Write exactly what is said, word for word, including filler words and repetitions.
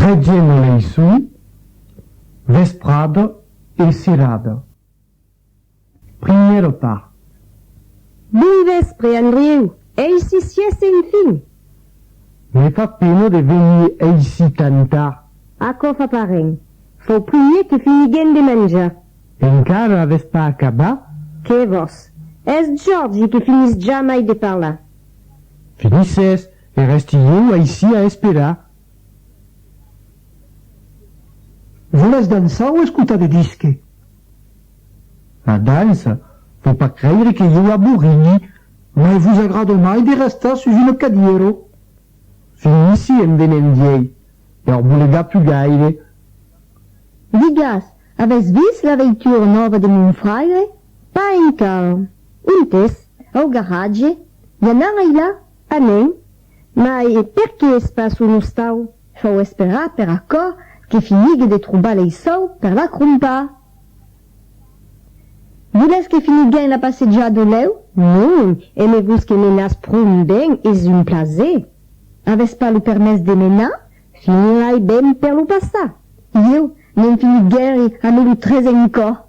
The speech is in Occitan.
Tretzièma leiçon, vesprada e serada. Primièra part. Bon vèspre, Andrieu! Aicí siás enfin! Me fa pena de venir aicí tan tard. Aquò fa pas ren. Fau primièr que finiguem de manjar. Encara avètz pas acabat? Que vòs? Es Jòrgi que finís jamai de parlar. Finissètz e rèsti ieu aicí a esperar. Volètz dançar o escotar de disques? La dança, fau pas creire que ieu aborrini, mai vos agrada mai de restar sus una cadièra. Finissi en venent vièlh, per bolegar pus gaire. Digatz, avètz vist la veitura nòva de mon fraire? Pas encara. Ont es? Au garatge? I anam ailà? Anem. Mai e perqué es pas un ostau? Fau esperar per aquò que finigue de trobar lei sòus per la crompar. Volètz que finiguem la passejada lèu? Non, emé vos que menatz pron ben, es un plaser. Avètz pas lo permés de menar? Finirai ben per lo passar. Ieu ne'n finiguèri amé lo tresen còp.